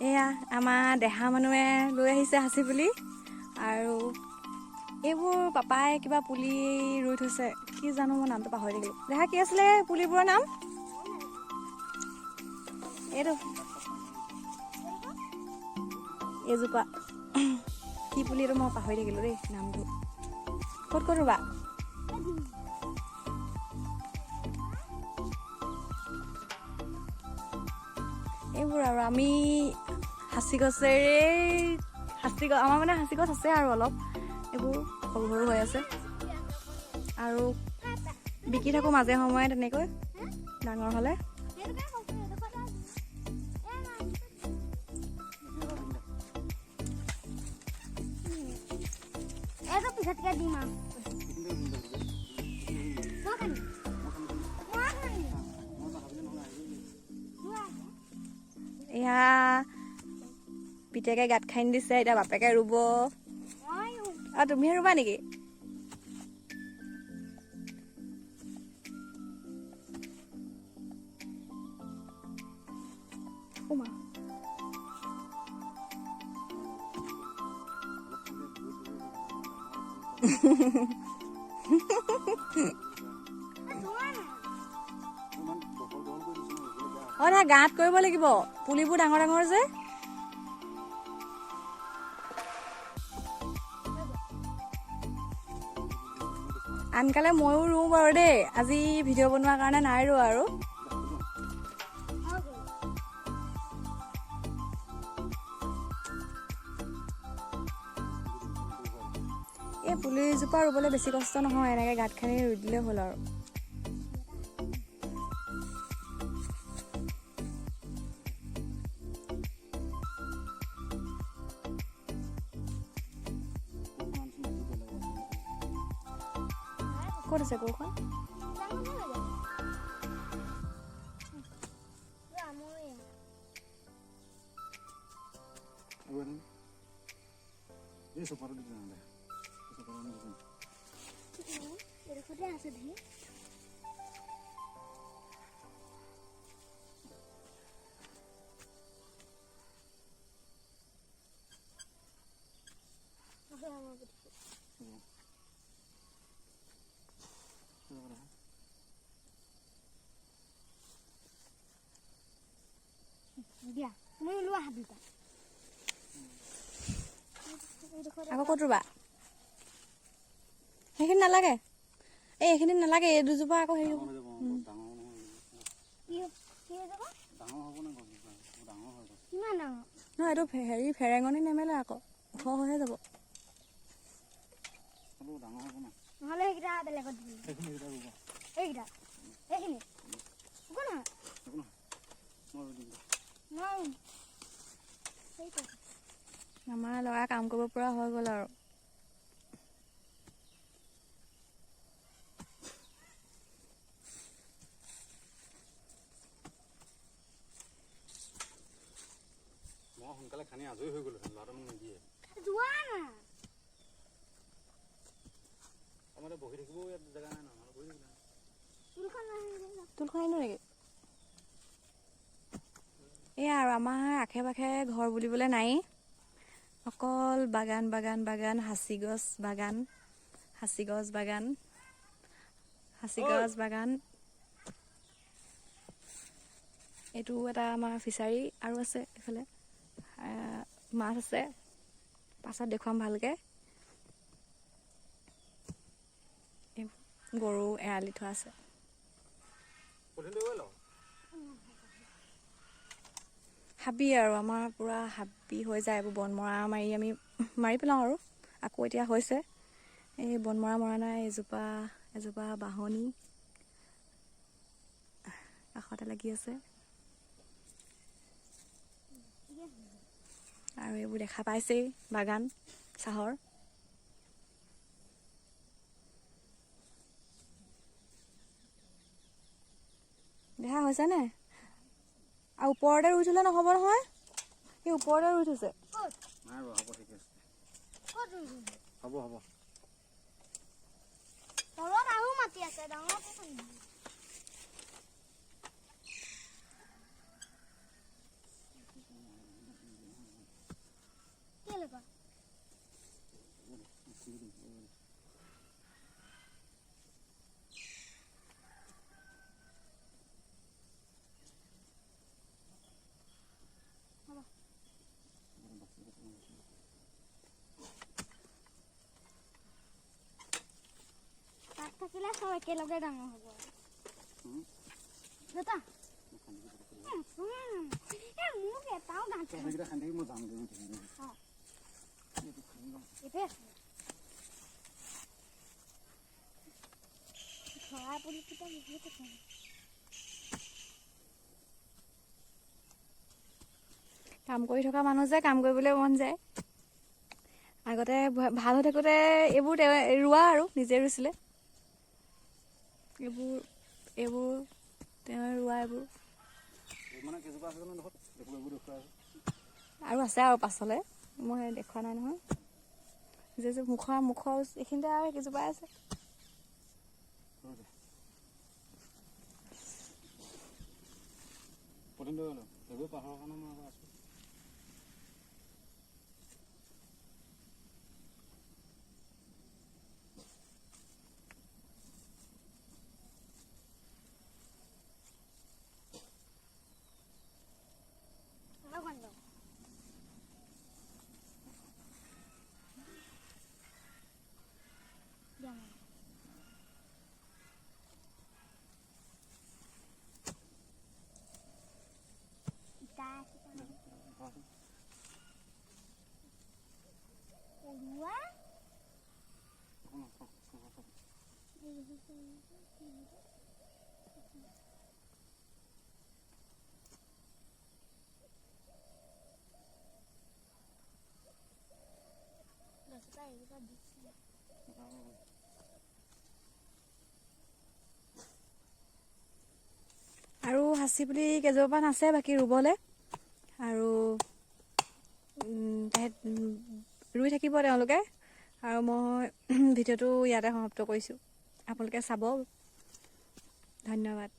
এয়া আমাৰ দেহা মানুহে লৈ আহিছে সাঁচি পুলি। আৰু এইবোৰ পাপাই কিবা পুলি ৰুই থৈছে, কি জানো মই নামটো পাহৰি থাকিলোঁ। দেহা কি আছিলে পুলিবোৰৰ নাম? এইটো এইজোপা কি পুলি এইটো মই পাহৰি থাকিলোঁ দেই নামটো। ক'ত ক'ত ৰুবা? এইবোৰ আৰু আমি সাঁচি গছেৰেই, সাঁচি গছ আমাৰ মানে সাঁচি গছ আছে আৰু অলপ, এইবোৰ সৰু সৰু হৈ আছে আৰু বিকি থাকোঁ মাজে সময়ে তেনেকৈ ডাঙৰ হ'লে। এয়া পিতেকে গাঁত খান্দি দিছে, এতিয়া বাপেকে ৰুব। আৰু তুমিহে ৰুবা নেকি? অ নহয়, গাঁত কৰিব লাগিব, পুলিবোৰ ডাঙৰ ডাঙৰ যে। আনকালে ময়ো ৰুওঁ বাৰু দেই, আজি ভিডিঅ' বনোৱাৰ কাৰণে নাই ৰোৱা আৰু। এই পুলিজোপা ৰুবলৈ বেছি কষ্ট নহয়, এনেকৈ গাঁত খান্দি ৰুই দিলেই হ'ল আৰু। ক'ত আছে কোৰখন? আকৌ ক'ত ৰুবা? সেইখিনি নালাগে, এই এইখিনি নালাগে, এই দুজোপা আকৌ হেৰি হ'ব। নহয়, এইটো হেৰি ফেৰেঙনি নেমেলে আকৌ ওখ হৈহে যাব। আমাৰ ল'ৰা কাম কৰিব পৰা হৈ গ'ল আৰু। মই সোনকালে খানি আজৰি হৈ গ'লো, ল'ৰাটো মোক নিদিয়ে। আমাৰ বহি থাকিবও ইয়াত জেগা নাই নহয়, বহি থাকিব। তুলখন আনিলো নেকি? এয়া আৰু আমাৰ আশে পাশে ঘৰ বুলিবলৈ নাই, অকল বাগান বাগান বাগান, সাঁচি গছ বাগান, সাঁচি গছ বাগান, সাঁচি গছ বাগান। এইটো এটা আমাৰ ফিচাৰী আৰু আছে এইফালে মাছ আছে, পাছত দেখুৱাম ভালকে। গৰু এৰাল দি থোৱা আছে। হাবি আৰু আমাৰ পুৰা হাবি হৈ যায়, এইবোৰ বন মৰা মাৰি আমি মাৰি পেলাওঁ আৰু। আকৌ এতিয়া হৈছে এই বন মৰা মৰা নাই, এজোপা এজোপা বাঁহনি কাষতে লাগি আছে। আৰু এইবোৰ দেখা পাইছেই বাগান চাহৰ। দেখা হৈছেনে? আৰু ওপৰতে ৰুই থলে নহ'ব নহয়, এই ওপৰতে ৰুই থৈছে। দিলে চব একেলগে ডাঙৰ হ'ব। দেউতা, এ মোক এটাও গাঁঠ সেইকেইটা খান্দি মই যামগৈ। এইটোৱে আছে। ধৰা পুলিকেইটা বহুত আছে। কাম কৰি থকা মানুহ যে কাম কৰিবলৈ মন যায়। আগতে ভাল হৈ থাকোঁতে এইবোৰ তেওঁ ৰোৱা আৰু নিজে ৰুইছিলে। এইবোৰ এইবোৰ তেওঁ ৰোৱা এইবোৰ মানে কেইজোপা আছে জানো দেখোন, দেখুৱাই এইবোৰ দেখুৱাই আছে। আৰু আছে আৰু পাছলৈ মই দেখুওৱা নাই নহয়। যে যে মুখৰ মুখৰ এইখিনিতে আৰু কেইজোপা আছে। প্ৰটিন এইবোৰ পাহাৰৰ কাৰণে মই আকৌ আছোঁ। আৰু কণ লওঁ। দিয়া মানে। ইটা আছে পৰুৱা। গছজোপা এইজোপা দিছে। আৰু সাঁচি পুলি কেইজোপামান আছে বাকী ৰুবলৈ আৰু তেহেঁত ৰুই থাকিব তেওঁলোকে। আৰু মই ভিডিঅ'টো ইয়াতে সমাপ্ত কৰিছোঁ, আপোনালোকে চাব। ধন্যবাদ।